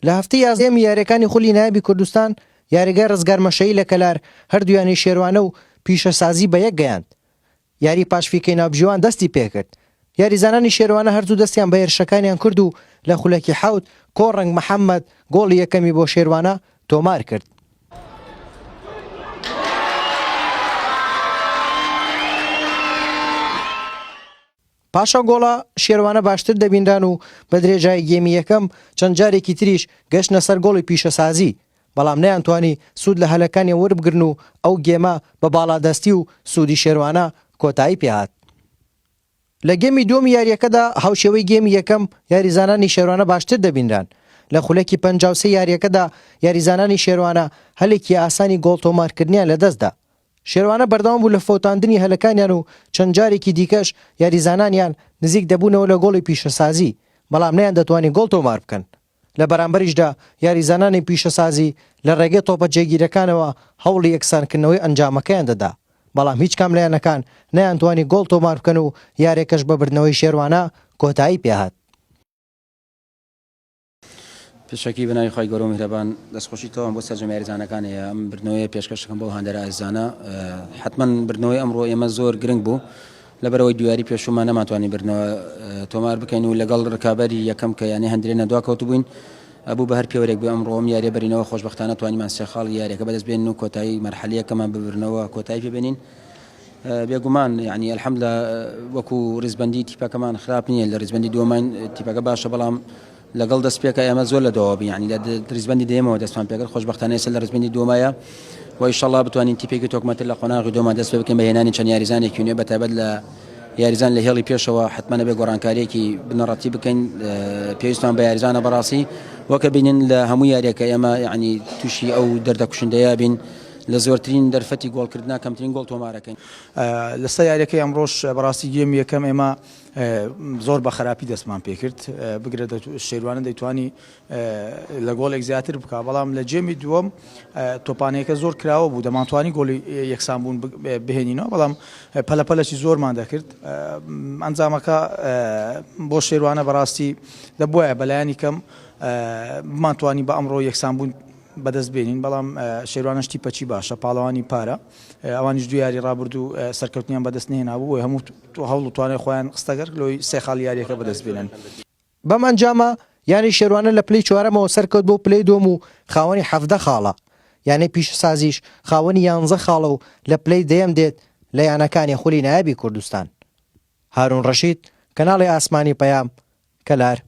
لە هەفتەی یازدەیەمی یارییەکانی خولی نایابی کوردستان، یاریگای ڕزگار مەشەیی لە کەلار هەردوو یانەی شێروانە و پیشەسازی بە یەک گەیاند. یاری پاش فیکەی ناوبژیوان دەستی پێکرد. یاریزانانی شێروانە هەرزوو دەستیان بە هێرشەکانیان کرد و لە خولەکی حەوت کۆڕەنگ محەممەد گۆڵی یەکەمی بۆ شێروانە تۆمار کرد. پاش ئەو گۆڵە شێروانە باشتر دەبینران و بە درێژایی گێمی یەکەم چەند جارێکی تریش گەشتنە سەر گۆڵی پیشەسازی، بەڵام نەیانتوانی سوود لە هەلەکانیان وەربگرن و ئەو گێمە بە باڵادەستی و سوودی شێروانە کۆتایی پێهات. لە گێمی دووەمی یارییەکەدا هاوشێوەی گێمی یەکەم یاریزانانی شێروانە باشتر دەبینران، لە خولەکی 53 یارییەکەدا یاریزانانی شێروانە هەلێکی ئاسانی گۆڵ تۆمارکردنیان لەدەستدا، شێروانە بەردەوام بوو لە فەوتاندنی هەلەکانیان و چەند جارێکی دیکەش یاریزانانیان نزیک دەبوونەوە لە گۆڵی پیشەسازی، بەڵام نەیاندەتوانی گۆڵ تۆمار بکەن. لە بەرامبەریشدا یاریزانانی پیشەسازی لە ڕێگەی تۆپە جێگیرەکانەوە هەوڵی یەکسانکردنەوەی ئەنجامەکەیان دەدا، بەڵام هیچ کام لە یانەکان نەیانتوانی گۆڵ تۆمار بکەن و یاریەکەش بە بردنەوەی شێروانە کۆتایی پێهات. پێشەکی بە ناوی خوای گەورە و میهرەبان دەستخۆشی تەواوم بۆ سەرجەم یاریزانەکان هەیە ئەم بردنەوەیە پێشکەش دەکەم بەو هاندەرە ئازیزانە حتمما بردنەوەی ئەمڕۆ ئێمە زۆر گرنگ بوو لەبەرەوەی دویاری پێشوومان نەمانتوانی بردنەوە تۆمار بکەین و لەگەڵ ڕکابەری یەکەم کە یانەی هەندرێنە دوا کەوتبووین ئەبوو بە هەر پێوەرێک بێ ئەمڕۆ ئەم یاریە بەرینەوە خۆشبەختانە توانیمان سێ خاڵی یاریەکە بەدەست بێنن و کۆتایی مەرحەلەیەکەمان ببرنەوە کۆتایی پێبێنین بێگومان یعنی الحمدلله وەکو ریزبندی تیپەکەمان خراپ نییە لە ریزبندی دووەمان تیپەکە باشە بەڵام لەگەڵ دەست پێکە ئێمە زۆر لە دواوە بین یعنی لە ریزبندی دەیەمەوە دەستمان پێکرد خۆشبەختانە ئێستا لە ریزبندی دووەمایە و ئیشەڵا بتوانین تیپێکی تۆکمەتر لە قۆناغی دووەما دەست پێ بکەین بە هێنانی چەند یاریزانێکی نوێ بەتایبەت لە یاریزان لە هێڵی پێشەوە حتمما نەبێ گۆڕانکاریەکی بنەڕەتی بکەین پێویستمان بە یاریزانە بەڕاستی وەکە بینین لە هەموو یاریەکە ئێمە یعنی تووشی ئەو دەردە کوشندەیە بین لە زۆرترین دەرفەتی گۆڵکردنا کەمترین گۆڵ تۆمارەکەین. لەسەر یاریەکەی ئەمڕۆش بەڕاستی گێمی یەکەم ئێمە زۆر بە خراپی دەستمان پێکرد بگرە شێروانە دەیتوانی لە گۆڵێک زیاتر بکە بەڵام لە جێمی دووەم تۆپانەیەکە زۆر کراوە بوو دەمانتوانی گۆڵی یەکسان بوون بهێنینەوە بەڵام پەلەپەلەکی زۆرمان دەکرد ئەنجامەکە بۆ شێروانە بەڕاستی دەبواە بەلایانی کەم بمانتوانی بە ئەمڕۆ یەکسان بوون بەدەست بێنین بەڵام شێروانەش تیپەکی باشە پاڵەوانی پارە ئەوانیش دوو یاری ڕابردوو سەرکەوتنیان بەدەست نەهێنابوو بۆیە هەموو هەوڵ و توانای خۆیان خستەگەر لۆی سێ خاڵی یاریەکە بەدەست بێنن. بەم ئەنجامە یانەی شێروانە لە پلەی چوارەمەوە سەرکەوت بۆ پلەی دووەم و خاوەنی 17 خاڵە، یانەی پیشەسازیش خاوەنی یانزە خاڵە و لە پلەی دەیەم دێت لە یانەکانی خولی نایابی کوردستان. هارون ڕەشید، کەناڵی ئاسمانی پەیام، کەلار.